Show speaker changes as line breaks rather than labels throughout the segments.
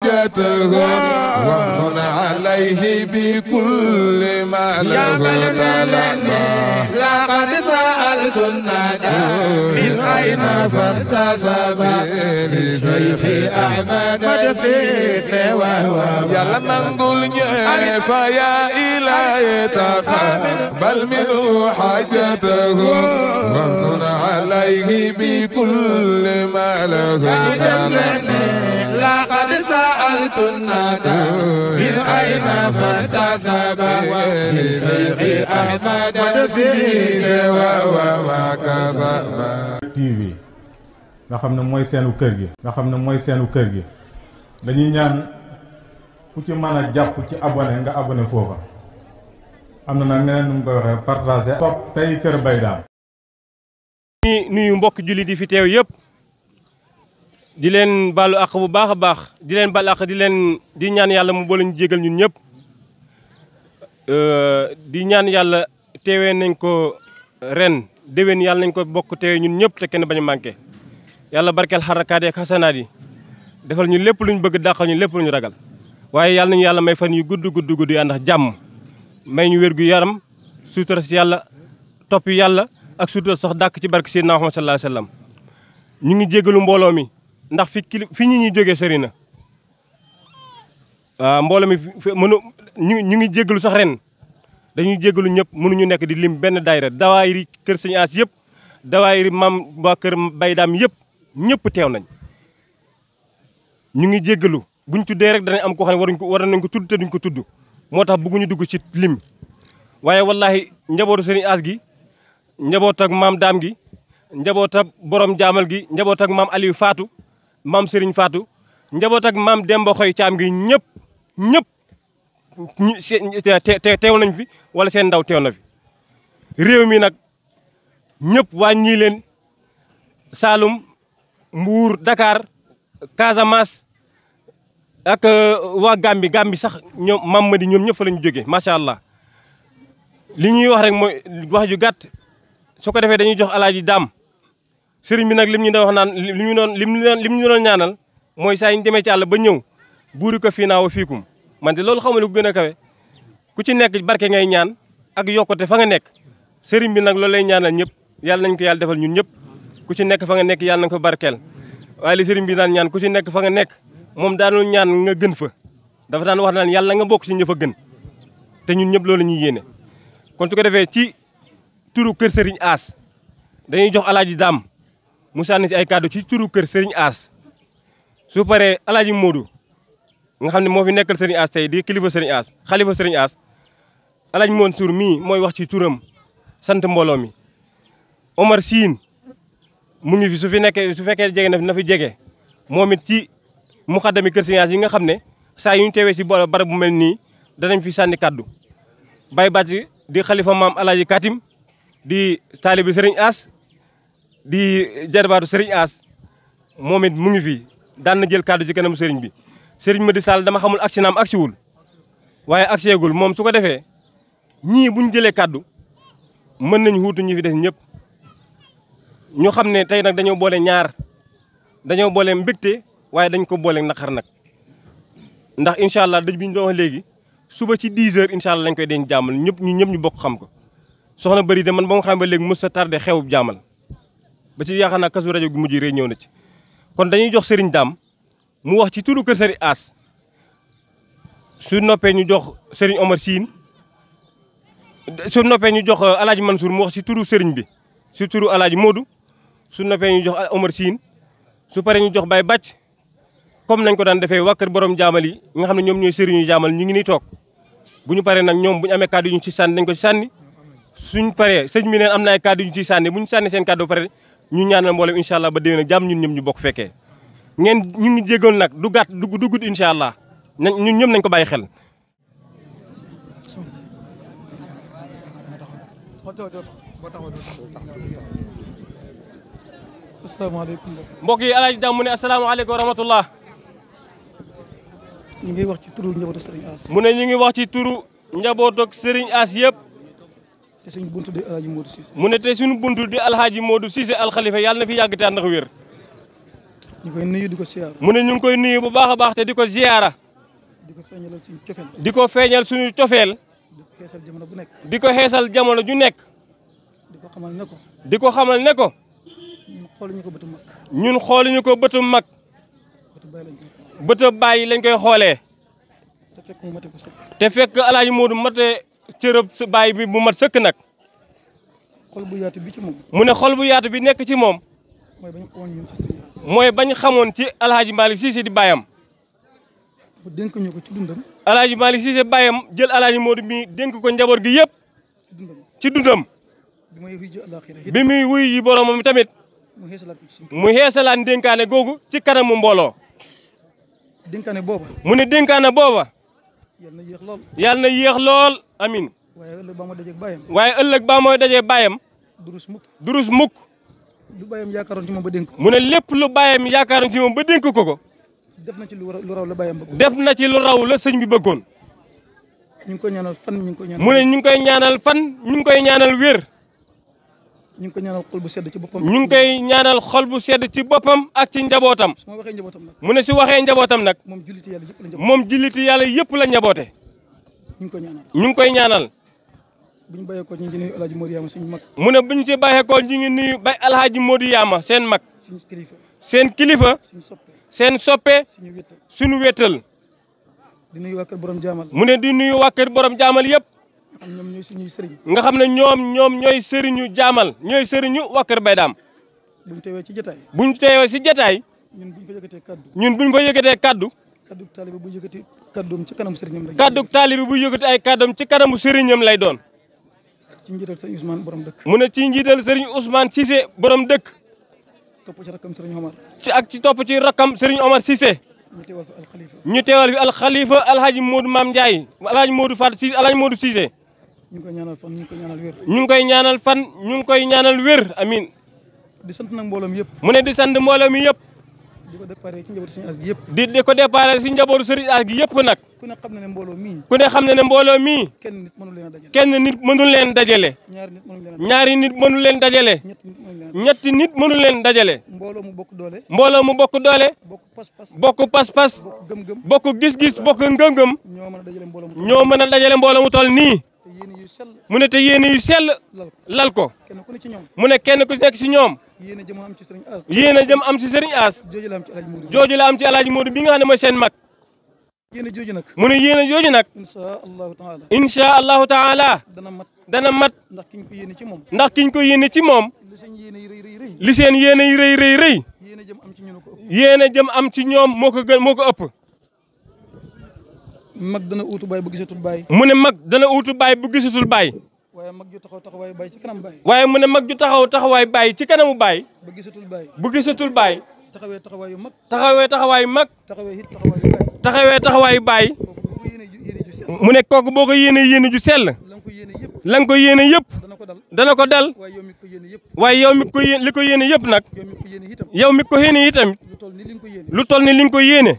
حاجته وامن عليه بكل ما له طلب
لقد سألت الندى من أين فارتسب لشيخ أحمد مدسيس وهو
يلا نقول فيا إلهي تقبل منه حاجته وامن عليه بكل ما له طلب
لقد سألت الندى من أين فارتسب لشيخ أحمد مدسيس وهو ما كسب
TV nga xam ne mooy seenu kër gi dañuy ñaan fu ci mën a jàpp ci abonné nga abonné foofa am na nag neneen nu mu koy waxee partagé topp tey kër Baye Dame
nuyu mbokk jullit yi fi teew yëpp di leen baalu àq bu baax a baax di leen baal àq di ñaan yàlla mu boole ñu jégal ñun ñëpp di ñaan yàlla teewee nañ ko ren déwén yàlla nañ ko bokk teewee ñun ñëpp te kenn bañ a manqué yàlla barkeel xarakaat yi ak xasanaat yi defal ñu lépp lu ñu bëgg dàqal ñu lépp lu ñu ragal waaye yàlla nañu yàlla may fan yu gudd yu ànd ak jàmm may ñu wér gu yaram sutura si yàlla topp yàlla ak sutura sax dàkk ci barke Seydina Muhammad sallallahu alayhi wa sallam ñu ngi jégalu mbooloo mi ndax fi ñi ñuy jógee sori na waaw mbooloo mi ñu ngi jégalu sax ren dañuy jégalu ñëpp mënuñu nekk di lim benn daayira dawaayiri kër Sëñ As yëpp dawaayiri maam waa kër Baye Dame yëpp ñëpp teew nañ ñu ngi jégalu buñ tuddee rek danañ am koo xam ne war nañ ko tudd te duñ ko tudd moo tax bëgguñu dugg ci lim waaye wallahi njabootu Sëñ As gi njaboot ak maam Dame gi njaboot ak borom jaamal gi njaboot ak maam Aliou Fatou maam Serigne Fatou njaboot ak maam Demba Xoy Caam gi ñëpp teew nañ fi wala seen ndaw teew na fi réew mi nag ñëpp wàññi leen Saloum Mbour Dakar Casamance ak waa Gambi sax ñoom Mamadi ñoom ñëpp fa la ñu jógee macha allah li ñuy wax rek mooy wax ju gàtt su ko defee dañuy jox alaaji Daam sëriñ bi nag lim ñu doon wax naan lim ñu doon ñaanal mooy saa ñu demee ci àll ba ñëw buuri ko fii naa wa fiikum man de loolu xamu ne ku gën a kawe ku ci nekk barke ngay ñaan ak yokkute fa nga nekk sëriñ bi nag loolu lay ñaanal ñëpp yàlla nañ ko yàlla defal ñun ñëpp ku ci nekk fa nga nekk yàlla nañ ko barkeel waaye li sëriñ bi daan ñaan ku ci nekk fa nga nekk moom daanul ñaan nga gën fa dafa daan wax naan yàlla nga bokk ci ña fa gën te ñun ñëpp loolu la ñuy yéene kon su ko defee ci turu kër sëriñ As dañuy jox alaaji Daam mu sànni si ay kàddu ci turu kër sëriñ As su paree alaaji Modou nga xam ne moo fi nekkal sëriñ As tey di kilifa sëriñ As xalifa sëriñ As alaaji Mansour mii mooy wax ci turam sant mbooloo mi Omar Sine mu ngi fi su fekkee jege na fi jege moom it ci muxaddami kër sëriñ As yi nga xam ne saa yu ñu teewee ci barab bu mel nii danañ fi sànni kàddu Baye Bàcc di xalifa maam alaaji Katim di taalibi sëriñ As di jarbaatu sëriñ As moom it mu ngi fi daan na jël kàddu ci kanam sëriñ bi sëriñ Madi Sall dama xamul agsi naam agsiwul waaye agseegul moom su ko defee ñii buñ jëlee kàddu mën nañ wuutu ñi fi des ñëpp ñu xam ne tey nag dañoo boole ñaar dañoo boole mbégte waaye dañ ko boole naqar nag ndax incha allah dëj bi ñu doon wax léegi suba ci 10 heures incha allah lañ koy denc jàmmal ñëpp ñu bokk xam ko soxna bëri de man ba nga xam ba léegi mos a tardé xew jàmmal ba ci yaakaar naa kasu rajo gi mujj rek ñëw na ci kon dañuy jox sëriñ Daam mu wax ci turu kër sëriñ As su noppee ñu jox sëriñ Omar Sine su noppee ñu jox alaaji Mansour mu wax ci turu sëriñ bi ci turu alaaji Modou su noppee ñu jox Omar Sine su paree ñu jox Baye Bàcc comme nañ ko daan defee waa kër borom jaamal yi nga xam ne ñoom ñooy sëriñu jaamal ñu ngi nii toog bu ñu paree nag ñoom bu ñu amee kàddu yu ñu ci sànni dañ ko ci sànni suñ paree sëñ bi neen am na ay kàddu yu ñu ciy sànni bu ñu sànni seen kàddu ba pare ñu ñaanal mboolem incha allah ba déwén nag jàmm ñun ñëpp ñu bokk fekkee ngeen ñu ngi jégoon nag du gàtt du gudd incha allah ñun ñëpp nañ ko bàyyi xel.
asalaamaaleykum
mbokk yi alaaji Daam mu ne asalaamaaleykum wa rahmatullah.
ñu ngi wax ci turu njabootu Serigne As.
mu ne ñu ngi wax ci turu njabootu Serigne As yëpp.
te suñu buntu di alhaji Modou Cissé.
mu ne te suñu buntu di alhaji Modou Cissé alxalifa yàlla na fi yàgg te ànd ak wér.
ñu koy nuyu di ko siyaara.
mu ne ñu ngi koy nuyu bu baax a baax te di ko ziyaara.
di ko feeñalal suñu cofeel.
di ko feeñal suñu cofeel.
di ko xeesal jamono bu nekk.
di ko xeesal jamono ju nekk.
di ko xamal ne ko.
di ko xamal ne ko.
ñun xooluñu ko bëtu mag.
ñun xooluñu ko bëtu mag.
bëtu bàyyi lañ koy xool.
bëtu bàyyi lañ koy xoolee.
te fekk mu mate ko sëkk.
te fekk Alaaji Moodu mate cërëb sa baay bi bu mat sëkk nag.
xol bu yaatu bi ci moom.
mu ne xol bu yaatu bi nekk ci moom.
mooy bañ xamoon ñun ci sëriñ As.
mooy bañ xamoon ci Alaaji Malick Cissé di baayam.
bu dénk ñu ko ci dundam.
Alaaji Malick Cissé baayam jël Alaaji Moodu mi dénk ko njaboot gi yëpp.
ci dundam.
ci dundam.
bi may wuy ji àllaaxira
bi muy wuy yi boromam tamit.
mu xeesalaat ko ci suñu.
mu xeesalaan dénkaane googu ci kanamu mbooloo.
dénkaane booba.
mu ne dénkaane booba.
yal na yéex lool.
yàlla na yéex lool amin
waaye ëllëg ba ma dajeeg bàyyam.
waaye ëllëg ba mooy dajee baayam.
durus mukk.
durus mukk.
lu bàyyam yaakaaroon ci moom ba dénk ko.
mu ne lépp lu baayam yaakaaroon ci moom ba dénk ko ko.
def na ci lu raw la bàyyam bëgg.
def na ci lu raw la sëñ bi bëggoon.
ñu ngi koy ñaanal fan ñu ngi koy ñaanal.
mu ne ñu ngi koy ñaanal fan ñu ngi koy ñaanal wér.
ñu ngi koy ñaanal xol bu sedd ci boppam.
ñu ngi koy ñaanal xol bu sedd ci boppam ak ci njabootam.
su ma waxee njabootam nag.
mu ne si waxee njabootam nag.
moom julliti yàlla yëpp la njaboot.
moom julliti yàlla yëpp la njaboote.
ñu ngi koy ñaanal.
ñu ngi koy ñaanal.
bu ñu bàyyeekoo ñu ngi nuyu El Hadj Modou Yama suñu mag.
mu ne bu ñu ci bàyyeekoo ñu ngi nuyu bay Alhaji Modou Yama seen mag.
suñu kilifa.
seen kilifa.
suñu soppe.
seen soppe.
suñu wéttal.
suñu wéttal.
di nuyu waa kër borom jaamal.
mu ne di nuyu waa kër borom jaamal yëpp.
xam ñoom ñooy suñuy sëriñ.
nga xam ne ñoom ñooy sëriñu jaamal ñooy sëriñu waa kër Baye Dame.
buñ teewee ci jotaay.
buñ teewee si jotaay.
ñun buñ fa yëkkatee kaddu.
ñun buñ fa yëkkatee kaddu.
kaddu taalibe bu yëkkati kaddoom ci kanam sëriñam lay.
kaddu taalibe bu yëkkati ay kaddam ci kanamu sëriñam lay doon.
ci njiital sëriñ Ousmane borom dëkk.
mu ne ci njiital sëriñ Ousmane Cissé borom dëkk.
topp ci rakkam sëriñ Omar.
ci topp ci rakkam sëriñ Omar Cissé.
ñu teewal fi alxalifa.
ñu teewal fi alxalifa Alhaji Modou Mame Ndiaye Alhaji Modou Fat Cissé Alhaji Modou Cissé.
ñu ngi koy ñaanal fan ñu ngi koy ñaanal wér.
ñu ngi koy ñaanal fan ñu ngi koy ñaanal wér amin
di sant nag mbooloom yëpp.
mu ne di sant mbooloo mi yëpp.
di ko déparé ci njabootu sëriñ As gi yëpp.
di ko déparé si njabootu sëriñ As gi yëpp nag.
ku ne xam na ne mbooloo mii.
ku ne xam na ne mbooloo mii.
kenn nit mënu leen a dajale.
kenn nit mënul leen dajale.
ñaari nit mënu leen a dajale.
ñaari nit mënul leen dajale. ñetti nit mënul leen dajale.
mbooloo mu bokk doole.
mbooloo mu bokk doole.
bokk pas-pas.
bokk pas-pas.
bokk gëm-gëm.
bokk gis-gis bokk ngëm-ngëm.
ñoo mën a dajale mbooloo mu.
ñoo mën a dajale mbooloo mu toll nii.
te yéen yu sell.
mu ne te yéene yu sell. lal ko.
kenn ku ne ci ñoom.
mu ne kenn ku nekk si ñoom.
yéen a jëm am ci sëriñ As.
yéen a jëm am si sëriñ As.
jooju la am ci Alaaji Modou.
jooju la am ci Alaaji Modou bi nga xam ne mooy seen mag.
yéen a jooju nag.
mu ne yéen a jooju nag.
insha allahu taala.
insha allahu taala.
dana mat.
dana mat.
ndax kiñ ko yéene ci moom.
ndax kiñ ko yéene ci moom.
li seen yéene yi rëy rëy rëy.
li seen yéene yi rëy rëy rëy.
yéen a jëm am ci ñu ko ëpp.
yéen a jëm am ci ñoom moo ko gën moo ko ëpp.
mag dana uutu baay bu gisatul baay.
mu ne mag dana uutu baay bu gisatul baay.
waaye mag ju taxaw taxawaay baay ci kanam baay.
waaye mu ne mag ju taxaw taxawaay baay ci kanamu baay.
bu gisatul baay.
bu gisatul baay.
taxawee taxawaayu mag.
taxawee taxawaayu mag.
taxawee it taxawaayu baay.
taxawee taxawaayu baay.
kooku boo ko yéene yéene ju sell.
mu ne kooku boo ko yéene yéene ju sell.
la nga ko yéene yëpp.
la nga ko yéene yëpp.
dana ko dal.
dana ko dal.
waaye yow mi ko yéene yëpp.
waaye yow mi ko yéene li ko yéene yëpp nag.
yow mi ko yéene itam.
yow mi ko yéene itam.
lu toll ni li nga ko yéene.
lu toll ni li nga ko yéene.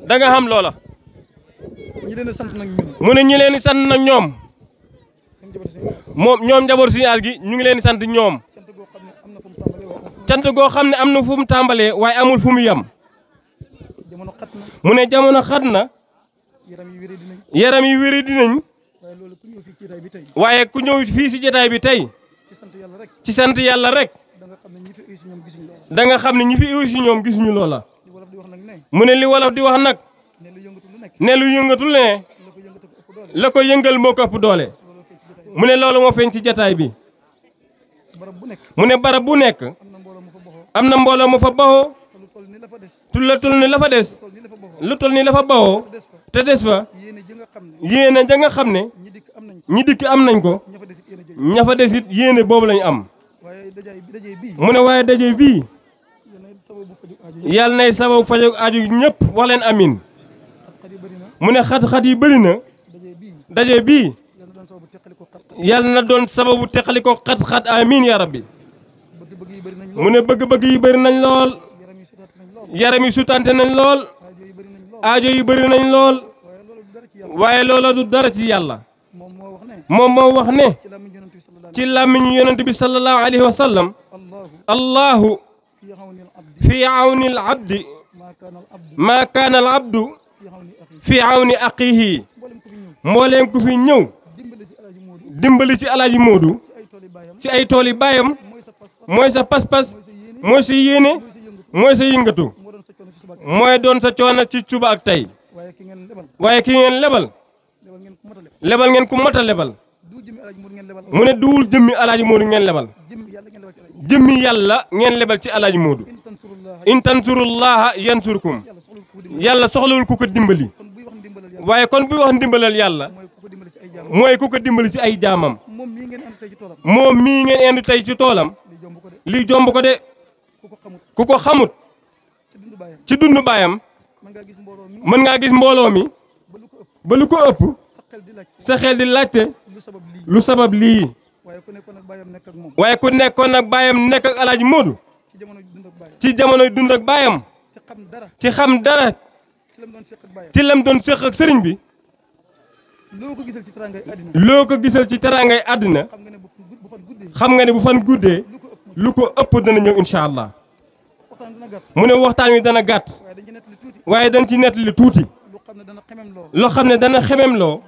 da nga xam loola.
ñi leen di sant nag ñun.
mu ne ñi leen di sant nag ñoom. ñoom njaboot Sëriñ As gi ñu ngi leen di sant ñoom. cant goo xam ne am na fu mu tàmbalee waaye amul fu mu yem.
jamono xat na.
mu ne jamono xat na.
yaram yi wéré dinañ.
yaram yi wéré dinañ.
waaye loolu ku ñëw fii ci jotaay bi tey.
waaye ku ñëw fii si jotaay bi tey.
ci sant yàlla rek.
ci sant yàlla rek.
da nga xam ne ñi fi uyu si ñoom gisuñu
da nga xam ne ñi fi uyu si ñoom gisuñu loola.
li wolof di wax nag ne.
mu ne li wolof di wax nag.
ne lu yëngatu lu nekk.
ne lu yëngatul ne. la ko yëngal moo ko ëpp doole. mu ne loolu moo feeñ ci jotaay bi.
barab bu nekk.
mu ne barab bu nekk.
am na mbooloo mu fa baxoo.
am na mbooloo mu fa baxoo.
lu toll ni la fa des.
tul ni la fa des. lu toll ni la fa baxoo. te des fa.
yéene ji nga xam ne.
yéene ja nga xam ne.
ñi dikk am nañ ko.
ñi dikk am nañ ko.
ña fa des it
ña fa des it yéene
yéene jooju.
boobu lañu am.
waaye daje bii.
mu ne waaye daje bii. yàlla nay sababu fajog aju ñëpp wax leen amin.
xat-xat yi bëri na.
mu ne xat-xat yi bëri na.
daje bii.
daje bii.
yàlla na doon sababu teqali ko xat-xat.
yàlla na doon sababu teqali ko xat-xat amin ya rabbi.
bëgg-bëgg yi bëri nañ lool.
mu ne bëgg-bëgg yi bëri nañ lool.
yaram yi sutaat nañ
yaram yi sutante nañ lool.
lool. aajo yi bëri nañ lool.
aajo yi bëri nañ lool.
waaye loolu du dara
waaye loola du dara ci
ci yàlla.
yàlla.
moom moo wax ne.
moom moo wax ne.
ci làmmiñu yonent bi sallallahu
ci làmmiñu yonent bi sallallahu alayhi wa sallam.
allahu
allahu
fi awni al abdi ma kaana al abdu fi awni aqihi mbooleem ku fi ñëw dimbali ci alaaji Moodu ci ay tool yi baayam mooy sa pas-pas mooy sa yéene mooy sa yëngatu mooy doon sa coono ci suba ak tey waaye ki ngeen lebal ngeen ku mat a lebal mu ne duwul jëmmi alaaji Moodu ngeen lebal jëmmi yàlla ngeen lebal ci alaaji Moodu in tansurullaha yansurkum yàlla soxlawul ku ko dimbali waaye kon buy wax ndimbalal yàlla mooy ku ko dimbali ci ay jaamam moom mii ngeen indi tey ci toolam lii jomb ko de ku ko xamut ci dundu baayam mën ngaa gis mbooloo mi ba lu ko ëpp sa xel di laajte lu sabab lii waaye ku nekkoon nag baayam nekk ak alaaji Moodu ci jamonoy dund ak baayam ci xam dara ci lam doon séq ak sëriñ bi loo ko gisal ci teraangay àddina xam nga ne bu fan guddee lu ko ëpp dana ñëw incha allah mu ne waxtaan wi dana gàtt waaye dañ ci nettali tuuti loo xam ne dana xemem loo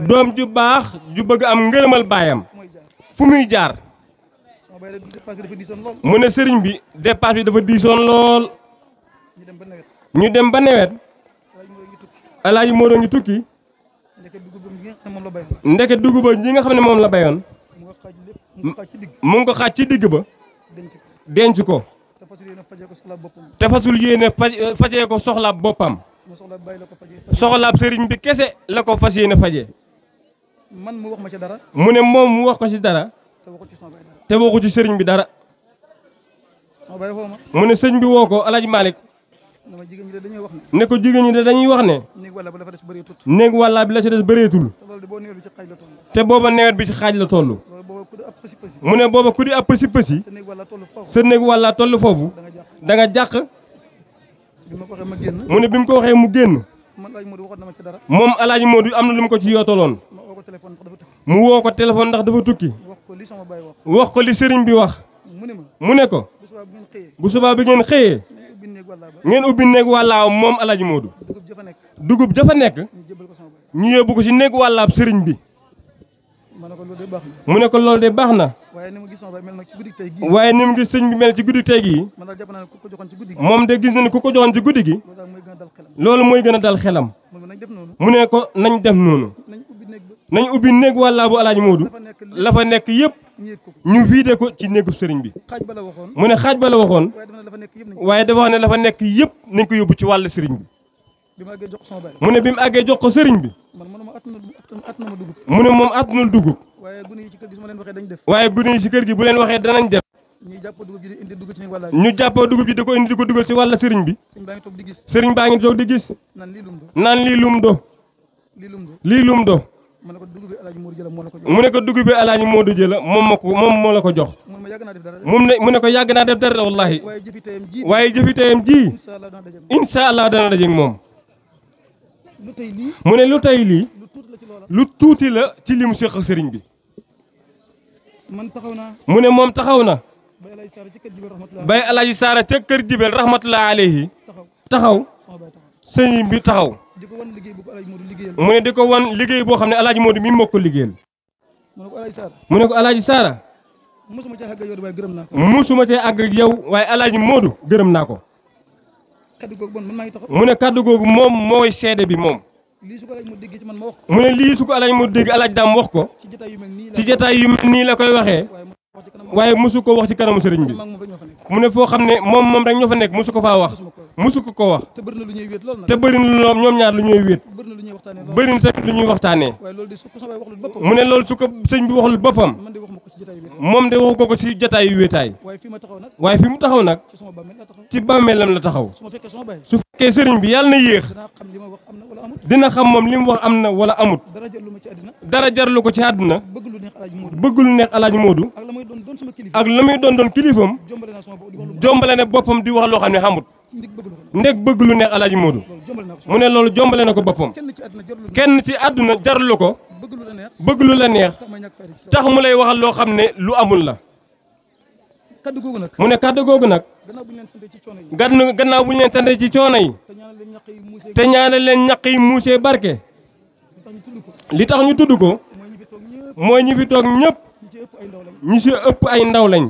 doom ju baax ju bëgg am ngërëmal baayam fu muy jaar mu ne sëriñ bi dépasse bi dafa diisoon lool ñu dem ba nawet alaaji Moodu ngi tukki ndeke dugub ji nga xam ne moom la bayoon mu ngi ko xaaj ci digg ba denc ko te fasul yéene fajee ko soxlaab boppam soxlaab sëriñ bi kese la ko fas yéene fajee mu ne moom mu wax ko ci dara te waxu ci sëriñ bi dara mu ne sëñ bi woo ko alaaji Malick ne ko jigéen ñi de dañuy wax ne néeg wàllaa bi la ci des bëreetul te booba nawet bi ci xaaj la toll mu ne booba ku di ab pësi pësi sa néeg wàllaa toll foofu da nga jàq mu ne bi mu ko waxee mu génn moom alaaji Moodu am na lu mu ko ci yootaloon mu woo ko téléphone ndax dafa tukki wax ko li sëriñ bi wax mu ne ko bu subaa bi ngeen xëyee ngeen ubbi néeg wàllaaw moom alaaji Moodu dugub jafa nekk ñu yóbbu ko ci néeg wàllaab sëriñ bi mu ne ko loolu de baax na waaye ni mu gis sëñ bi mel ci guddi tey gii moom de gis na ni ku ko joxoon ci guddi gi loolu mooy gën a dal xelam mu ne ko nañ def noonu nañ ubbi néeg wàllaabu alaaji Moodu la fa nekk yëpp ñu viide ko ci néegu sëriñ bi mu ne xaaj ba la waxoon waaye dafa wax ne la fa nekk yëpp nañ ko yóbbu ci wàll sëriñ bi mu ne bi mu àggee jox ko sëriñ bi mu ne moom attanul dugub waaye gune yi ci kër gi bu leen waxee danañ def ñu jàppoo dugub ji di ko indi di ko dugal ci wàll sëriñ bi sëriñ baa ngi toog di gis naan lii lum do lii lum do mu ne ko dugub bi alaaji Moodu jëla moom moo la ko jox mu ne ko yàgg naa def dara wallahi waaye jëfi tayam ji incha allah dana dajeeg moom mu ne lu tey lii lu tuuti la ci li mu séq ak sëriñ bi mu ne moom taxaw na bay alaaji Saara ca kër Jibel rahmatullahi alayhi taxaw sëriñ bi taxaw mu ne di ko wan liggéey boo xam ne alaaji Moodu mi moo ko liggéeyal mu ne ko alaaji Saara musuma cee àgg ak yow waaye alaaji Moodu gërëm naa ko mu ne kaddu googu moom mooy seede bi moom mu ne lii su ko alaaji Moodu dégg alaaji daam wax ko ci jotaay yu mel nii la koy waxee waaye musu ko wax ci kanamu sëriñ bi mu ne foo xam ne moom rek ñoo fa nekk musu ko faa wax musu ko wax te bëri na ñoom ñaar lu ñuy wéet bëri na tamit lu ñuy waxtaanee mu ne loolu su ko sëñ bi waxul boppam moom de waxu ko ci jotaay yu wéetaay waaye fi mu taxaw nag ci bàmmeelam la taxaw su fekkee sëriñ bi yàlla na yéex dina xam moom li mu wax am na wala amut dara jarlu ko ci àdduna bëgg lu neex alaaji Moodu ak la muy doon kilifam jombale ne boppam di wax loo xam ne xamut ndeg bëgg lu neex alaaji Moodu mu ne loolu jombale na ko boppam kenn ci àdduna jarlu ko bëgg lu la neex tax mu lay waxal loo xam ne lu amul la
kaddu googu nag
mu ne kaddu googu nag
gannaaw bu ñu leen sante ci coono yi
gannaaw bu ñu leen sante ci coono yi te ñaanal leen ñaq yi muusee barke li tax ñu tudd ko mooy ñi fi toog ñëpp ñi si ëpp ay ndaw lañ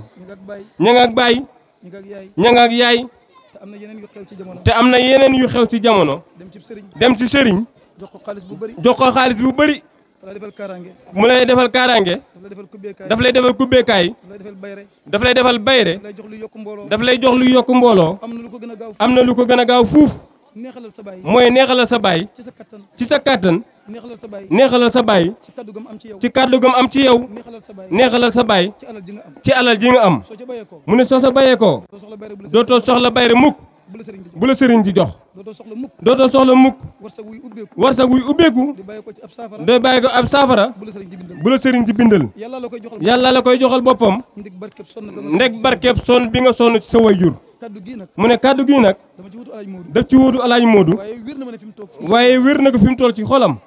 ña nga ak baay ña nga ak yaay te am na yeneen yu xew ci jamono dem ci sëriñ jox ko xaalis bu bëri mu lay defal kaaraange daf lay defal kubbeekaay daf lay defal bayre daf lay jox lu yokk mbooloo am na lu ko gën a gaaw fuuf mooy neexalal sa baay ci sa kàttan neexalal sa baay ci kàddu gam am ci yow neexalal sa baay ci alal ji nga am mu ne soo sa bayee ko dootoo soxla bayre mukk bu la sëriñ di jox dootoo soxla mukk warsak wuy ubbeeku day bàyyi ko ab saafara bu la sëriñ di bindal yàlla la koy joxal boppam ndeg barkeeb sonn bi nga sonn ci sa wayjur mu ne kaddu gii nag daf ci wuutu Alaaji Moodu waaye wér na ko fi mu toll ci xolam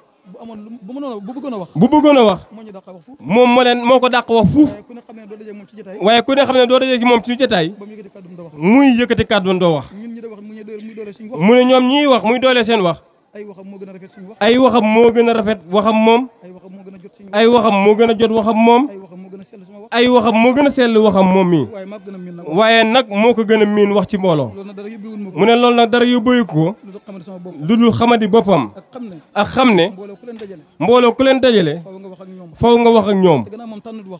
bu bëggoon a wax moom moo ko dàq wax fuuf waaye ku ne xam ne doo dajee ci moom ci jotaay muy yëkkati kàddu doo wax mu ne ñoom ñiy wax muy doole seen wax ay waxam moo gën a rafet waxam moom ay waxam moo gën a jot waxam moom ay waxam moo gën a sell waxam moom mii waaye nag moo ko gën a miin wax ci mbooloo mu ne loolu nag dara yóbbuwu ko lu dul xamadi boppam ak xam ne mbooloo ku leen dajale faw nga wax ak ñoom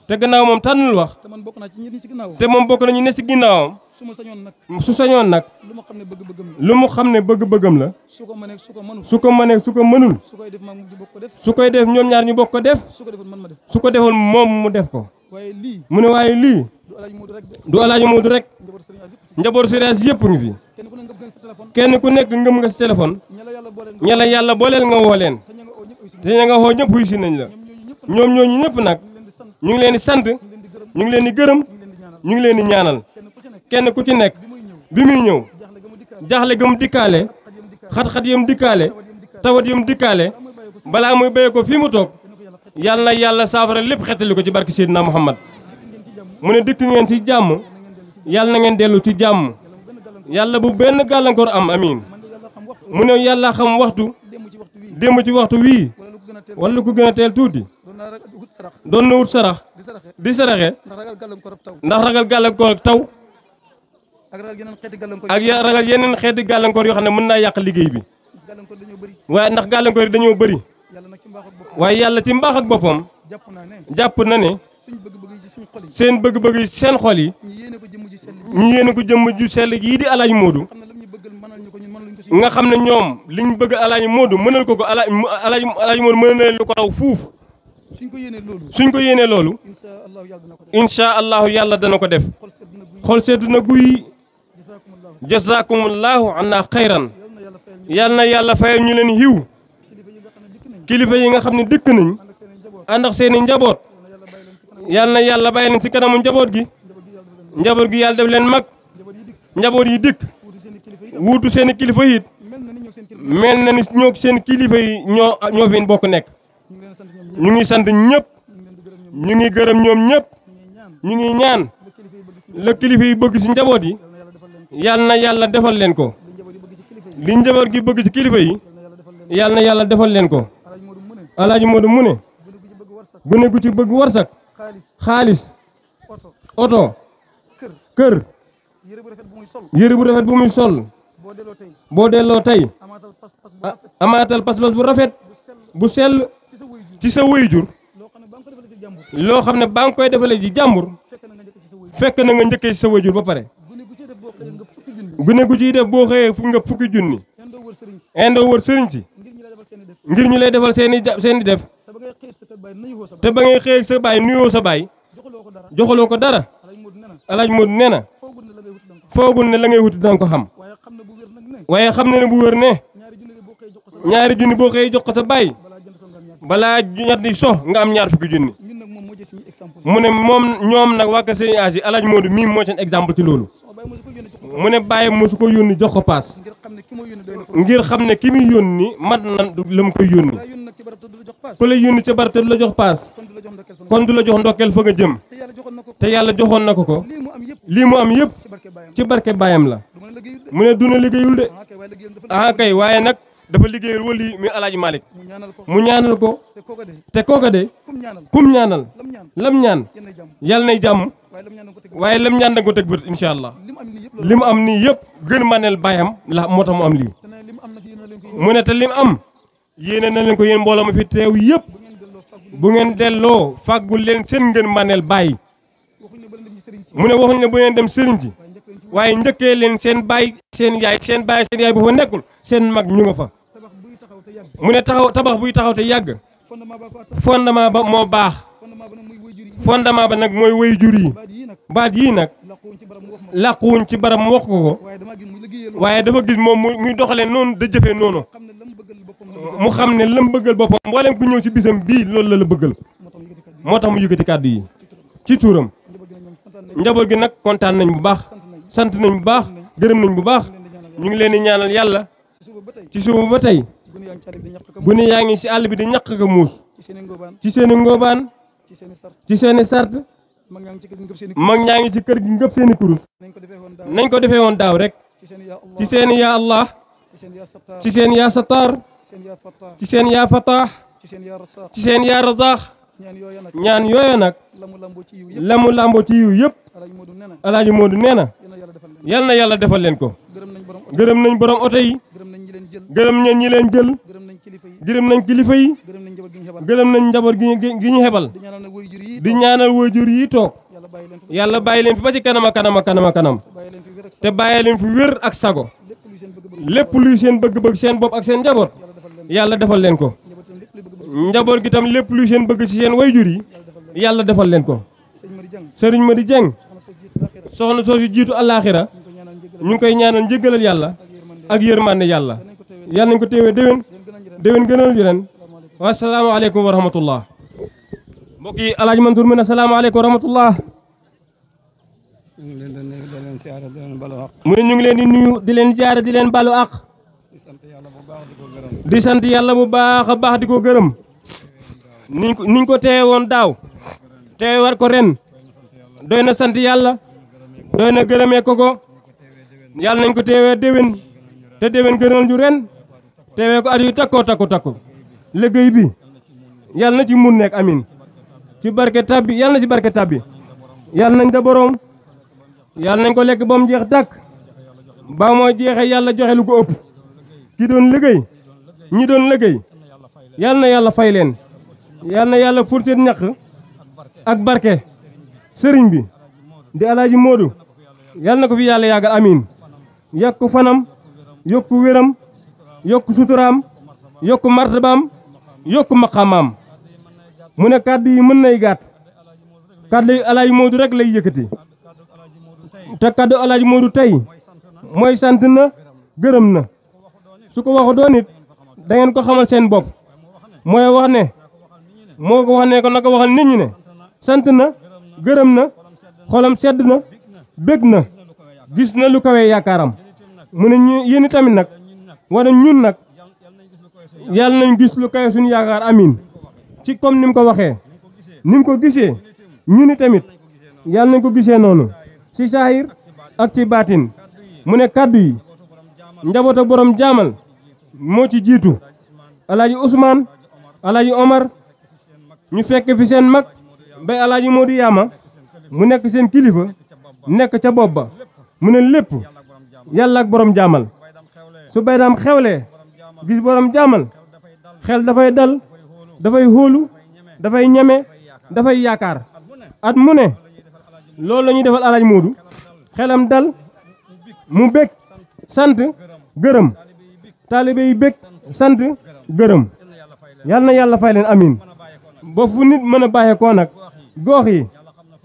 te gannaaw moom tànnul wax te moom bokk nañu ne si ginnaawam su sañoon nag lu mu xam ne bëgg-bëggam la su ko mënee su ko mënul su koy def ñoom ñaar ñu bokk ko def su ko defoon moom mu def ko mu ne waaye lii du Alaaji Moodu rek njaboot Sëriñ yëpp ngi fi kenn ku nekk ngëm nga si téléphone ña la yàlla booleel nga woo leen te ña nga woo ñëpp wuy si nañ la ñoom ñooñu ñëpp nag ñu ngi leen di sant ñu ngi leen di gërëm ñu ngi leen di ñaanal kenn ku ci nekk bi muy ñëw jaaxle gëm dikkaale xat-xat yam dikkaale tawat yam dikkaale balaa muy béye ko fii mu toog yàlla na yàlla saafara lépp xettali ko ci barke Seydina Muhammad mu ne dikk ngeen ci jàmm yàlla na ngeen dellu ci jàmm yàlla bu benn gàllankoor am amiin mu ne yàlla xam waxtu démb ci waxtu wii wala lu ko gën a teel tuuti doon na wut sarax di saraxe ndax ragal gàllankoor taw ak ragal yeneen xeeti gàllankoor yoo xam ne mën naa yàq liggéey bi waaye ndax gàllankoor yi dañoo bëri waaye yàlla ci mbaax ak boppam jàpp na ne seen bëgg-bëgg yi seen xol yi ñu yéene ko jëmm ju sell yii di Alaaji Moodu nga xam ne ñoom liñ bëgg Alaaji Moodu mënal ko Alaaji Moodu mën na leen lu ko raw fuuf suñ ko yéenee loolu insha allahu yàlla dana ko def xol seddu na guy jazakumullahu anna xayran yal na yàlla fayal ñu leen yiw kilifa yi nga xam ne dëkk nañ ànd ak seeni njaboot yal na yàlla bàyyi leen ci kanamu njaboot gi yàlla def leen mag njaboot yi dëkk wuutu seeni kilifa yi mel na ni ñoo seen kilifa yi ñoo fi bokk nekk ñu ngi sant ñëpp ñu ngi gërëm ñoom ñëpp ñu ngi ñaan la kilifa yi bëgg ci njaboot yi yal na yàlla defal leen ko li njaboot gi bëgg ci kilifa yi yal na yàlla defal leen ko Alaaji Moodu mu ne gune gu ci bëgg warsak xaalis oto kër yére bu rafet bu muy sol boo delloo tey amaatal pas-pas bu rafet bu sell ci sa wayjur loo xam ne ba nga koy defalee ji jàmbur fekk na nga njëkkee ci sa wayjur ba pare gune gu ciy def boo xëyee fu nga fukki junni indoo wër sëriñ si ngir ñu lay defal seeni def te ba ngay xëy sa baay nuyoo sa baay joxaloo ko dara Alaaji Moodu nee na foogul ne la ngay wuti danga ko xam waaye xam ne bu wër ne ñaari junni boo xëyee jox ko sa baay balaa ñat di so nga am ñaar fukki junni mu ne moom ñoom nag waa kër Sëriñ Asi Alaaji Moodu mii moo seen exemple ci loolu mu ne bàyyi mosu ko yónni jox ko paas ngir xam ne ki muy yónni mat na la mu koy yónni ku la yónni ca barab te du la jox paas kon du la jox ndokkeel fa nga jëm te yàlla joxoon na ko ko lii mu am yëpp ci barke baayam la mu ne duna liggéeyul de ah kay waaye nag dafa liggéeyal wali mi alaaji Malick mu ñaanal ko te kooka de kum ñaanal lam ñaan yàlla nay jàmm waaye lam ñaan danga ko teg bët incha allah li mu am nii yëpp gën maneel baayam la moo tax mu am lii mu ne te li mu am yéene na leen ko yéen mbooloo ma fi teew yëpp bu ngeen delloo fàggul leen seen ngeen maneel bàyyi mu ne waxuñ ne bu ngeen dem sëriñ ci waaye njëkkee leen seen baay seen yaay bu fa nekkul seen mag ñu nga fa mu ne tabax buy taxaw te yàgg fondement ba moo baax fondement ba nag mooy way jur yi baat yii nag làquwuñ ci baram wax ko waaye dafa gis moom muy doxalee noonu da jëfee noonu mu xam ne lam bëggal boppam mboolem ku ñëw ci bisam bii loolu la bëggal moo tax mu yëkkati kàddu yi ci tuuram njaboot gi nag kontaan nañ bu baax sant nañ bu baax gërëm nañ bu baax ñu ngi leen di ñaanal yàlla ci suba ba tey gune yaa ngi ci àll bi di ñaq ga muus ci seeni ngóobaan ci seeni sart mag ñaa ngi ci kër gi ngëp seeni kurus nañ ko defee woon daaw rek ci seeni yaa allah ci seen yaa satar ci seen yaa fataax ci seen yaa razaax ñaan yooya nag la mu làmboo ci yiw yëpp alaaji Moodu nee na yal na yàlla defal leen ko gërëm nañ borom oto yi gërëm nañ ñi leen jël gërëm nañ kilifa yi gërëm nañ njaboot gi ñu xebal di ñaanal waajur yi toog yàlla bàyyi leen fi ba ci kanam a kanam te bàyyi leen fi wér ak sago lépp luy seen bëgg-bëgg seen bopp ak seen njaboot yàlla defal leen ko njaboot gi tam lépp luy seen bëgg ci seen waajur yi yàlla defal leen ko sëriñ Madi Dieng soxna soo si jiitu àllaaxira ñu ngi koy ñaanal njëggalal yàlla ak yërmande yàlla yàlla nañ ko téewee déwén gënal yu ren wasalaamaaleykum wa rahmatullah mbokk yi alaaji Mansour mu ne asalaamaaleykum wa rahmatullah mu ne ñu ngi leen di nuyu di leen jaare di leen balu àq di sant yàlla bu baax a baax di ko gërëm niñ ko teewe woon daaw teewe war ko ren doy na sant yàlla doy na gërëmee ko yàlla nañ ko teewee déwén te déwén gënal ju ren teewee ko at yu takko liggéey bi yàlla na ci mun nekk amin ci barke tabbi yàlla na ci barke tabbi yàlla nañ da boroom yàlla nañ ko lekk ba mu jeex tàkk ba moo jeexee yàlla joxe lu ko ëpp ki doon liggéey ñi doon liggéey yàlla na yàlla fay leen yàlla na yàlla ful seen ñaq ak barke sëriñ bi di alaaji Moodu yàlla na ko fi yàlla yàggal amin yokku fanam yokku wéram yokku suturaam yokku martabaam yokku maqaamaam mu ne kàddu yi mën nay gàtt kàddu yi alaaji Moodu rek lay yëkkati te kàddu alaaji Moodu tey mooy sant na gërëm na su ko waxu doon it da ngeen ko xamal seen bopp mooy wax ne moo ko wax ne ko naka waxal nit ñi ne sant na gërëm na xolam sedd na bég na gis na lu kawe yaakaaram mu ne ñu yéen tamit nag wala ñun nag yàlla nañ gis lu kawe suñu yaakaar amin ci comme ni mu ko waxee ni mu ko gisee ñu ni tamit yàlla nañ ko gisee noonu ci saahir ak ci baatin mu ne kàddu yi njaboot ak borom jaamal moo ci jiitu alaaji Ousmane alaaji Omar ñu fekk fi seen mag bay alaaji Moodu Yaama mu nekk seen kilifa nekk ca bopp ba mu ne lépp yàlla ak borom jaamal su bay daam xewlee gis borom jaamal xel dafay dal dafay hóolu dafay ñeme dafay yaakaar at mu ne loolu la ñuy defal alaaji Moodu xelam dal mu bég sant gërëm taalibe yi bég sant gërëm yal na yàlla fay leen amin ba fu nit mën a baaxee koo nag goox yi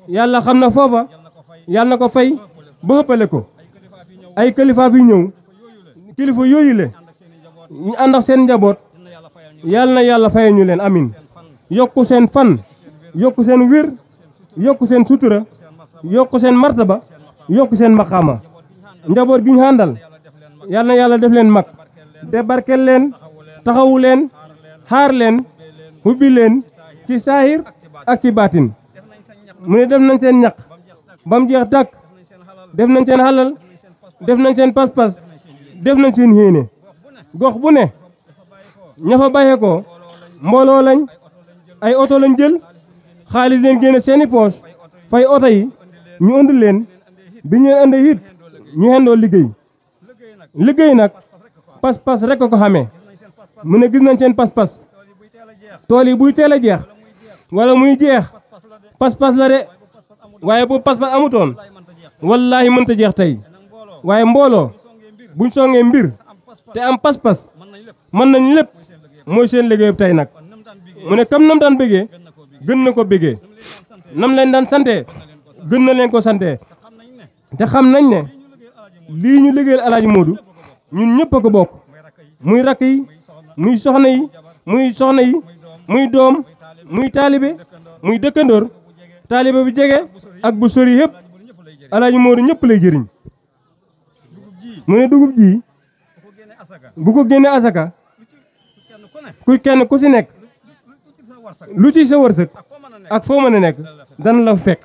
yàlla xam na foofa yàlla na ko fay ba ëppale ko ay kilifa fi ñëw kilifa yooyu le ñu ànd ak seen njaboot yàlla na yàlla fay ñu leen amin yokku seen fan yokku seen wér yokku seen sutura yokku seen martaba yokku seen maqaama njaboot gi ñu àndal yàlla na yàlla def leen mag te barkel leen taxawu leen xaar leen ubbi leen ci saahir ak ci baatin mu ne def nañ seen ñaq ba mu jeex tàkk def nañ seen xalal def nañ seen pas-pas def nañ seen yéene gox bu ne ña fa bàyyee ko mbooloo lañ ay oto lañ jël xaalis leen génne seeni poos fay oto yi ñu ënd leen bi ñu ënd it ñu xendoo liggéey nag pas-pas rek ko xamee mu ne gis nañ seen pas-pas tool yi buy teel a jeex wala muy jeex pas-pas la de waaye bu pas-pas amutoon wallaahi mënta jeex tey waaye mbooloo buñ songee mbir te am pas-pas mën nañ lépp mooy seen liggéey tey nag mu ne kam nam daan bëggee gën na ko bëggee nam leen daan sante gën na leen ko sante te xam nañ ne lii ñu liggéeyal Alaaji Moodu ñun ñëpp a ko bokk muy rakk yi muy soxna yi muy doom muy taalibe muy dëkkandoor taalibe bu jege ak bu sori yëpp Alaaji Moodu ñëpp lay jëriñ mu ne dugub ji bu ko génne asaka ku kenn ku si nekk lu ci sa wërsëg ak foo mën a nekk dana la fekk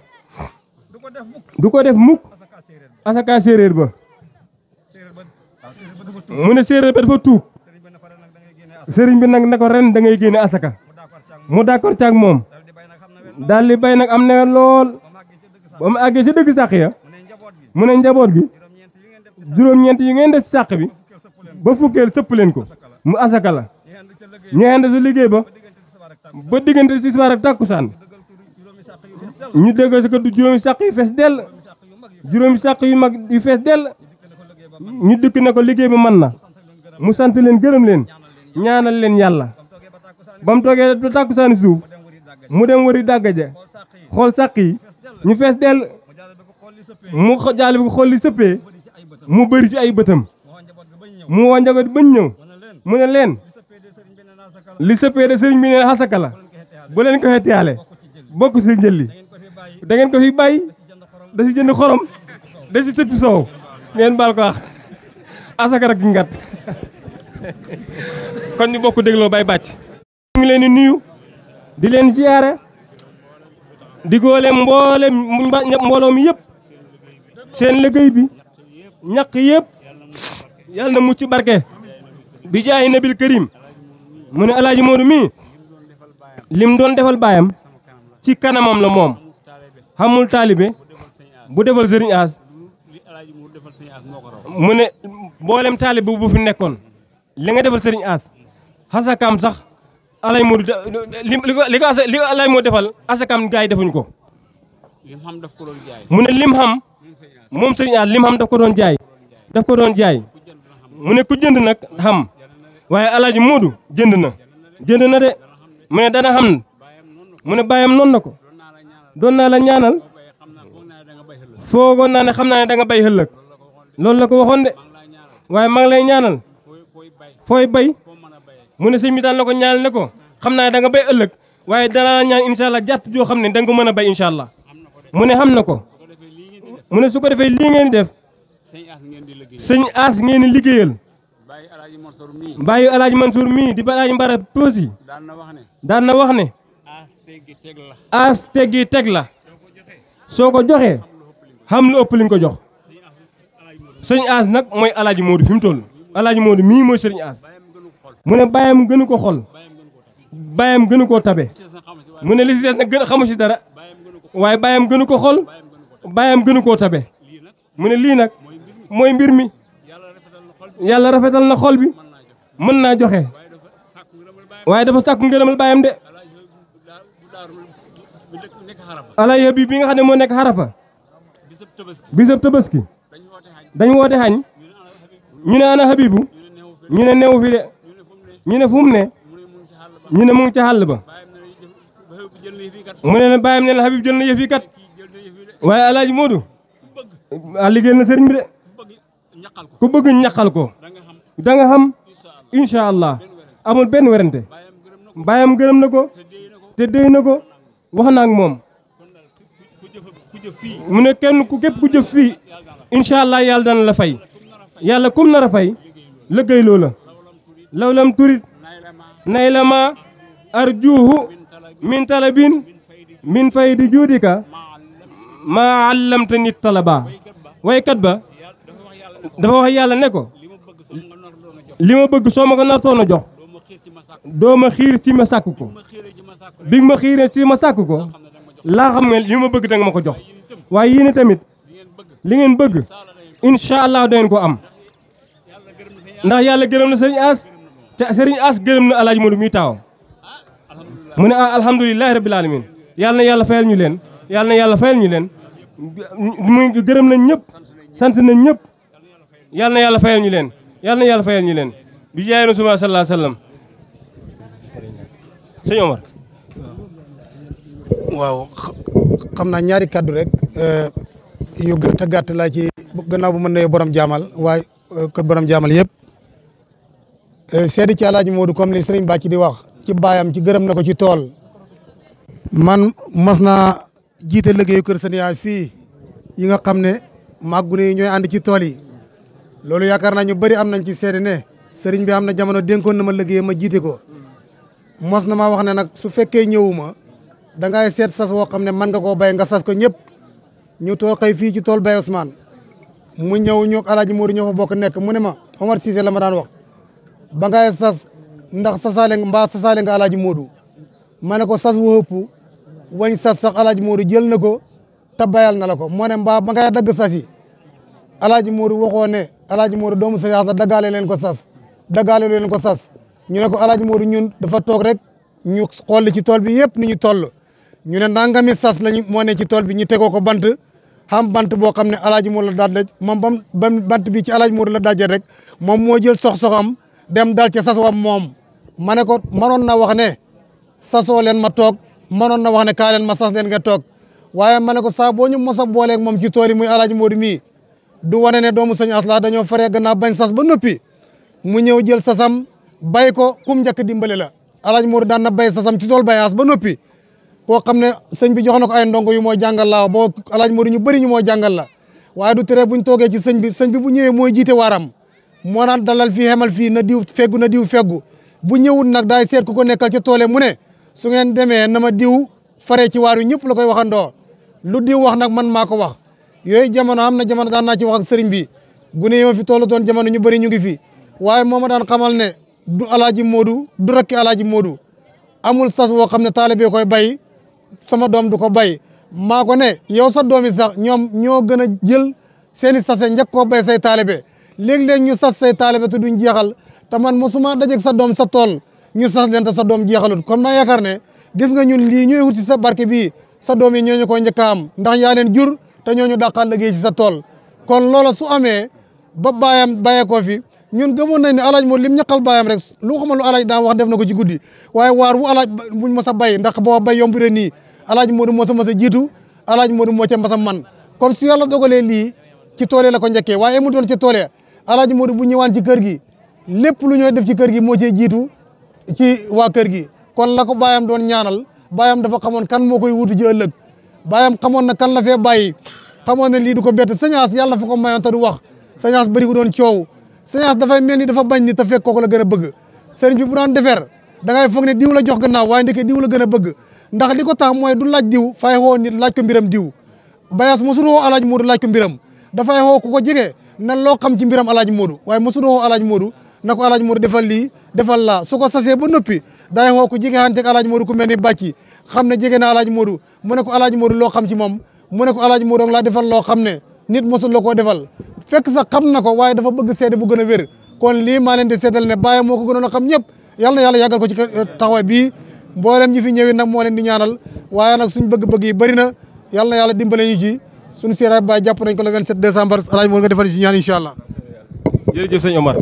du ko def mukk asaka séeréer ba mu ne séeréer ba dafa tuub sëriñ bi nag ne ko ren da ngay génne asaka mu d'accord caag moom daal di bay nag am nawet lool ba mu àggee ci dëgg sàq ya mu ne njaboot gi juróom-ñeent yi ngeen def ci sàq bi ba fukkeel sëpp leen ko mu asaka la ñeexande su liggéey ba diggante ci tisbaar ak tàkkusaan ñu dégg si ko du juróomi sàq yu fees dell juróomi sàq yu mag yu fees dell ñu dikk ne ko liggéey bi mën na mu sant leen gërëm leen ñaanal leen yàlla ba mu toogee ba tàkkusaani suuf mu dem wëri dàggaja xool sàq yi ñu fees dell mu jaale bi ko xool li sëppee mu bëri ci ay bëtam mu woo njaboot bañ ñëw mu ne leen li sëppee de sëriñ bi ne xasaka la bu leen ko xeetiyaale bokk si njëlli da ngeen ko fi bàyyi da si jënd xorom da si sëppi soow ngeen baal ko wax asaka rek ngat kon ñu bokk dégloo bay bàcc ñu ngi leen di nuyu di leen ziyaare di góole mbooloo mi yëpp seen liggéey bi ñaq yëpp yàlla na mucc barke bi jaayi nabil karim mu ne Alaaji Moodu mii lim doon defal baayam ci kanamam la moom xamul taalibe bu defal sëriñ As mu ne mboolem taalibe bu fi nekkoon li nga defal sëriñ As xasakaam sax Alaaji Moodu li ko Alaaji Moodu defal asakaam gaa yi defuñ ko mu ne lim xam moom sëriñ As lim xam daf ko doon jaay mu ne ku jënd nag xam waaye Alaaji Moodu jënd na de mu ne dana xam mu ne bàyyam noonu na ko doon naa la ñaanal foogoon naa ne xam naa ne da nga bay ëllëg loolu la ko waxoon de waaye maa ngi lay ñaanal fooy bay mu ne sëñ bi daan la ko ñaanal ne ko xam naa ne da nga bay ëllëg waaye danaa la ñaan incha allah jàtt joo xam ne da nga ko mën a bay incha allah mu ne xam na ko mu ne su ko defee lii ngeen di def sëñ As ngeen di liggéeyal bàyyi Alaaji Mansour mii di ba Alaaji Mbara Poosi daan na wax ne As teggi teg la soo ko joxee xam lu ëpp li nga ko jox sëñ As nag mooy Alaaji Moodu fi mu toll Alaaji Moodu mii mooy sëriñ As mu ne bàyyam gënu ko xol bàyyam gënu koo tabe mu ne li si des nag gën xamu si dara waaye bàyyam gënu ko xol bàyyam gënu koo tabe mu ne lii nag mooy mbir mi yàlla rafetal na xol bi mën naa joxe waaye dafa sàkku ngërëmal bàyyam de Alaaji Habib bi nga xam ne moo nekk xarafa bisab tabaski dañ woote xañ ñu ne ana Habibu ñu ne newu fi de ñu ne fu mu ne ñu ne mu ngi ca xàll ba mu ne bàyyam ne la Habib jël na yëf yi kat waaye Alaaji Moodu a liggéeyal na sëriñ bi de ku bëgg ñaqal ko da nga xam incha allah amul benn werante bàyyam gërëm na ko te déy na ko wax na ak moom mu ne kenn ku képp ku jëf fii incha allah yàlla dana la fay yàlla kum nar a fay liggéey loola lawlam turit nayla ma arjuhu min talabin min faydi juudika maa allamtani talaba waykat ba dafa wax yàlla ne ko li ma bëgg soo ma ko nartoon a jox doo ma xiir ci ma sàkk ko bi ma xiiree ci ma sàkk ko laa xam ne li ma bëgg danga ma ko jox waaye yéen tamit li ngeen bëgg incha allah dangeen ko am ndax yàlla gërëm na sëriñ As te sëriñ As gërëm na alaaji Modou mi taawam mu ne alhamdulilahi rabbil alamin yàlla na yàlla fayal ñu leen yàlla na yàlla fayal ñu leen muy gërëm nañ ñëpp sant nañ ñëpp yàlla na yàlla fayal ñu leen yàlla na yàlla fayal ñu leen bi jaay na suma sallallahu alayhi wasallam sëñ Omar
waaw xam naa ñaari kaddu rek yu gàtt a gàtt laa ci gannaaw bu mën nuyoo borom jaamal waaye kër borom jaamal yëpp seedi ci alaaji Modou comme li sëriñ Bàcci di wax ci baayam ci gërëm na ko ci tool man mas naa jiite liggéeyu kër sëñ yaay fii yi nga xam ne màggu ne ñooy ànd ci tool yi loolu yaakaar naa ñu bëri am nañ ci seede ne sëriñ bi am na jamono dénkoon na ma liggéey ma jiite ko mos na maa wax ne nag su fekkee ñëwuma da ngay seet sas woo xam ne mën nga koo bay nga sas ko ñëpp ñu tool xëy fii ci tool Baye Ousmane mu ñëw ñoo alaaji Modou ñoo fa bokk nekk mu ne ma Omar Cissé la ma daan wax ba ngay sas ndax sasaale mbaa sasaale nga alaaji Modou ma ne ko sas wu ëpp wañ sas sax alaaji Modou jël na ko te bayal na la ko moo ne mbaa ba ngay dagg sas yi alaaji Modou waxoo ne alaaji Modou doomu sa yaas la daggaale leen ko sas daggaale leen ko sas ñu ne ko alaaji Modou ñun dafa toog rek ñu xool ci tool bi yëpp ni ñu toll ñu ne nangami sas lañu moo ne ci tool bi ñu tegoo ko bant xam bant boo xam ne alaaji Modou la daaj moom bam bant bi ci alaaji Modou la daajee rek moom moo jël sox-soxam dem dal ca sas wam moom ma ne ko mënoon na wax ne sasoo leen ma toog mënoon na wax ne kaa leen ma sas leen nga toog waaye ma ne ko saa boo ñu mos a booleeg moom ci tool yi muy alaaji Modou mii du wane ne doomu sëñ As la dañoo faree gannaaw bañ sas ba noppi mu ñëw jël sasam bay ko kum njëkk dimbale la alaaji Modou daan na bay sasam ci tool Baye As ba noppi koo xam ne sëñ bi jox na ko ay ndongo yu moo jàngal la boo alaaji Modou ñu bëri ñu moo jàngal la waaye du tere buñ toogee ci sëñ bi bu ñëwee mooy jiite waaram moo naan dalal fii xemal fii na diw feggu bu ñëwul nag daay seet ku ko nekkal ca toole mu ne su ngeen demee na ma diw faree ci waar yu ñëpp la koy waxandoo lu diw wax nag man maa ko wax yooyu jamono am na jamono daan naa ci wax ak sëriñ bi gune yi ma fi tollu doon jamono ñu bëri ñu ngi fi waaye moo ma daan xamal ne du alaaji Modou du rakki alaaji Modou amul sas woo xam ne taalibe koy bay sama doom du ko bay maa ko ne yow sa doom yi sax ñoom ñoo gën a jël seeni sase njëkk koo bay say taalibe léeg-léeg ñu sas say taalibe te duñ jeexal te man mosuma dajeeg sa doom sa tool ñu sas leen te sa doom jeexalut kon maa yaakaar ne gis nga ñun lii ñooy wut si sa barke bii sa doom yi ñooñu ko njëkk a am ndax yaa leen jur te ñooñu dàqal liggéey ci sa tool kon loola su amee ba baayam bàyyee koo fi ñun gëmoon nañ ne alaaj Modou lim ñaqal baayam rek lu xamal lu alaaj daan wax def na ko ci guddi waaye waar wu alaaj buñ mos a bay ndax boo bay yomb nii alaaj Modou moo sa mos a jiitu alaaj Modou moo ca mos a man kon su yàlla dogalee lii ci tool la ko njëkkee waaye mu doon ci tool alaaj Modou bu ñëwaan ci kër gi lépp lu ñooy def ci kër gi moo cee jiitu ci waa kër gi kon la ko baayam doon ñaanal baayam dafa xamoon kan moo koy wutu ji ëllëg baayam xamoon na kan la fee bàyyi xamoon ne lii du ko bett Sëñ As yàlla fa ko mayoon te du wax Sëñ As bëri ko doon coow Sëñ As dafay mel ni dafa bañ ni te fekk kooku la gën a bëgg sëriñ bi bu daan defar da ngay foog ne diw la jox gannaaw waaye ndeke diw la gën a bëgg ndax li ko tax mooy du laaj diw fay xoo nit laaj ko mbiram diw Baye As mosul woo alaaj Modou laaj ko mbiram dafay xoo ku ko jege na loo xam ci mbiram alaaj Modou waaye mosul woo alaaj Modou na ko alaaj Modou defal lii defal laa su ko sasee ba noppi day xoo ku jege xanteeg alaaj Modou ku mel ni bàcci xam ne jege na alaaj Modou mu ne ko alaaj Modou loo xam ci moom mu ne ko alaaj Modou laa defal loo xam ne nit mosul la koo defal fekk sax xam na ko waaye dafa bëgg seede bu gën a wér kon lii maa leen di seedal ne Baye moo ko gënoon a xam ñëpp yàlla na yàlla yàggal ko ci taxawaay bii mboolem ñi fi ñëwee nag moo leen di ñaanal waaye nag suñ bëgg-bëgg yi bëri na yàlla na yàlla dimbale ñu ci suñu seeraay Baye jàpp nañ ko le 27 décembre alaaj Modou nga defal ci ñaan incha allah.
jërëjëf sëñ Omar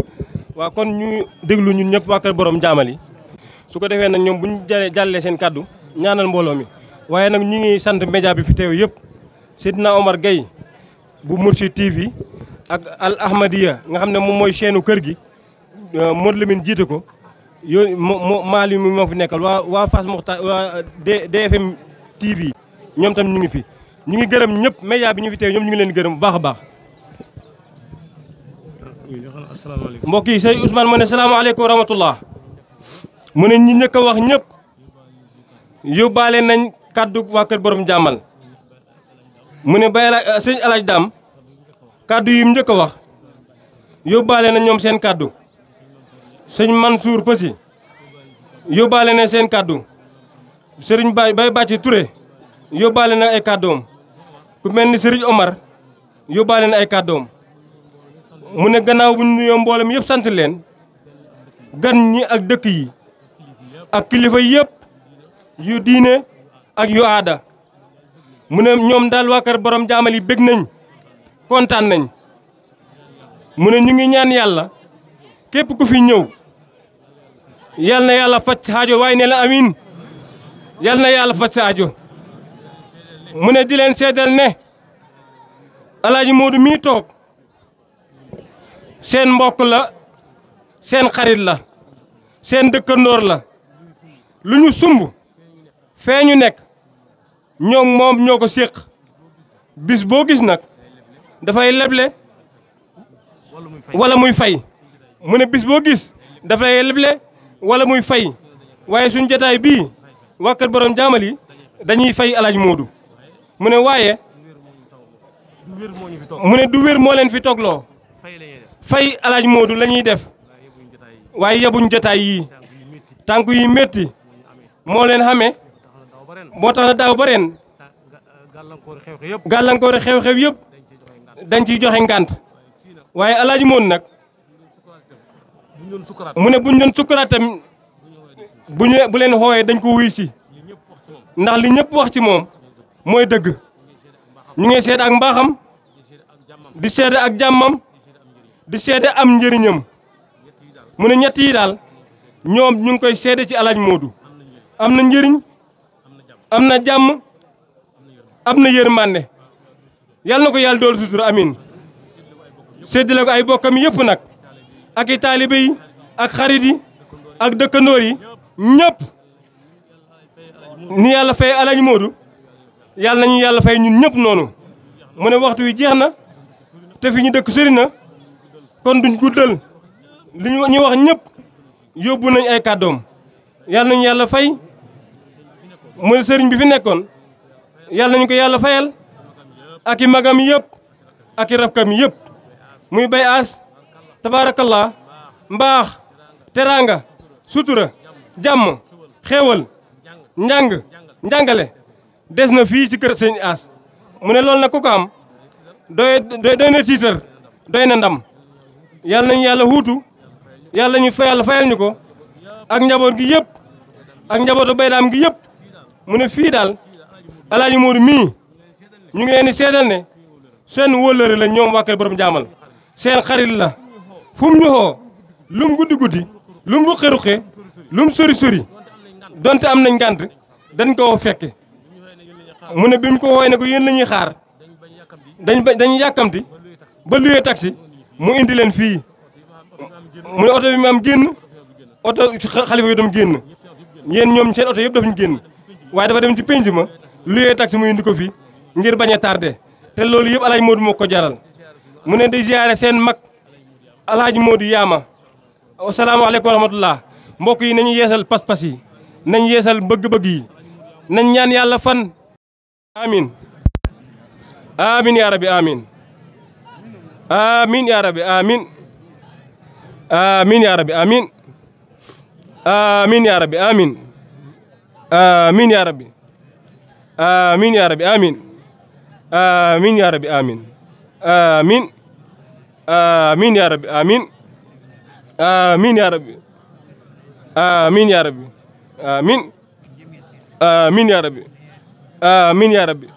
waaw kon ñu déglu ñun ñëpp waa kër borom jaamali su ko defee nag ñoom bu ñu jàllee seen kaddu ñaanal mbooloo mi waaye nag ñu ngi sant média bi fi teew yëpp Seydina Omar Gueye bu Mourchid TV ak Al Ahmadiya nga xam ne moom mooy chaîne kër gi Modou Lamine jiite ko yooyu maali mi moo fi nekkal waa Fass Mokhtar waa DFM TV ñoom tam ñu ngi fi ñu ngi gërëm ñëpp média bi ñu fi teew ñoom ñu ngi leen gërëm bu baax a baax mbokk yi sëñ Ousmane ma ne salaamaaleykum wa rahmatullah mu ne ñi njëkk a wax ñëpp yóbbaale nañ kàddu waa kër borom jàmmal mu ne bay sëñ alaaj daam kàddu yi mu njëkk a wax yóbbaale na ñoom seen kàddu sëñ Mansour Pësi yóbbaale na seen kàddu sëriñ bay bàcci Touré yóbbaale na ay kàddoom ku mel ni sëriñ Omar yóbbaale na ay kàddoom mu ne gannaaw bu ñu nuyoo mboolem yëpp sant leen gan ñi ak dëkk yi ak kilifa yëpp yu diine ak yu aada mu ne ñoom daal waa kër borom jaamal yi bég nañ kontaan nañ mu ne ñu ngi ñaan yàlla képp ku fi ñëw yal na yàlla faj sa aajo waaye ne la amiin yal na yàlla faj sa aajo mu ne di leen seedal ne Alaaji Moodu mii toog seen mbokk la seen xarit la seen dëkkandoor la lu ñu sumb fee ñu nekk ñoom moom ñoo ko séq bis boo gis nag dafay leble wala muy fay mu ne bis boo gis dafay leble wala muy fay waaye suñ jotaay bii waa kër borom jaamal yi dañuy fay Alaaji Moodu mu ne waaye mu ne du wér moo leen fi toogloo fay Alaaji Moodu la ñuy def waaye yabuñ jotaay yii tànk yi métti moo leen xamee moo tax na daaw ba ren gàllankoor xew-xew yëpp dañ ciy joxe ngànt waaye Alaaji Moodu nag mu ne buñ doon sukkuraat tam bu leen xooyee dañ ko wuy si ndax li ñëpp wax ci moom mooy dëgg ñu ngi seede ak mbaaxam di seede ak jàmmam di seede am njëriñam mu ne ñett yi daal ñoom ñu ngi koy seede ci Alaaji Moodu am na njëriñ am na jàmm am na yërmande yal na ko yàlla dool sutura amin séddale ko ay bokkam yëpp nag ak i taalibe yi ak xarit yi ak dëkkandoor yi ñëpp ni yàlla fay Alaaji Moodu yàlla nañu yàlla fay ñun ñëpp noonu mu ne waxtu wi jeex na te fi ñu dëkk sori na kon duñ guddal li ñu wax ñëpp yóbbu nañ ay kàddoom yàlla nañu yàlla fay mu ne sëriñ bi fi nekkoon yàlla nañu ko yàlla fayal ak i magam yëpp ak i rakkam yëpp muy bay aas tabaarakallah mbaax teraanga sutura jàmm xéewal njàngale des na fii ci kër sëñ As mu ne loolu nag ku ko am doy na tiitar doy na ndam yàlla nañu yàlla huutu yàlla ñu fayal ñu ko ak njaboot gi yëpp ak njabootu baydaam gi yëpp mu ne fii daal Alaaji Moodu mii ñu ngi leen di seedal ne seen wóllëre la ñoom waa kër borom jaamal seen xarit la fu mu ñu xoo lum guddi lum ruqe lum sori donte am nañ ngànt dañ ko fekke mu ne bi mu ko woowee ne ko yéen la ñuy xaar dañuy yàkkamti ba luyee taxi mu indi leen fii mu ne oto bi mu am génn oto xalifa yi dem génn yéen ñoom seen oto yëpp dafa ñu génn waaye dafa dem ci penc ma luyee taxi mu indi ko fii ngir bañ a tardé te loolu yëpp Alaaji Moodu moo ko jaral mu ne di ziyaare seen mag Alaaji Moodu Yaama asalaamaaleykum wa rahmatullah mbokk yi nañu yeesal pas-pas yi nañ yeesal bëgg-bëgg yi nañ ñaan yàlla fan amin amin ya rabbi amin amin ya rabbi amin amin ya rabbi amin amin ya rabbi amin amin ya rabbi amin ya rabbi amin amin ya rabbi amin amin amin ya rabbi amin amin ya rabbi amin ya rabbi amin amin ya rabbi amin ya rabbi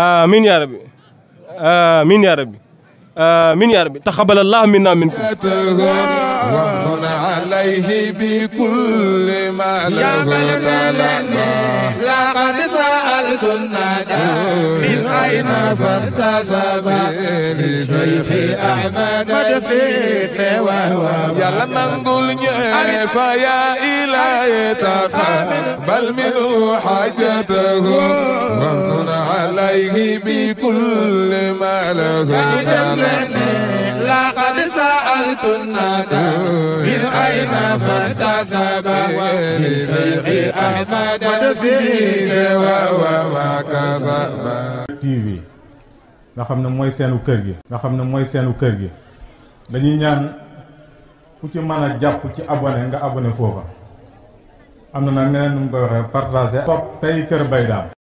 amin ya rabbi amin ya rabbi آمين يا رب تقبل الله منا منكم
ومن عليه بكل ما له
لقد سألت الندى من أين فارتسب لشيخ أحمد مدسيس وهو
يلا منقول فيا إلهي تقبل منه حاجته ومن عليه بكل ما له
لقد سألت الندى من أين فاكتسب لشيخ أحمد فيه وما كسب
TV nga xam ne mooy seenu kër gi dañuy ñaan fu ci mën a jàpp ci abonné nga abonné foofa am na nag neneen nu mu koy waxee partager topp tey Kër Mbaye Dame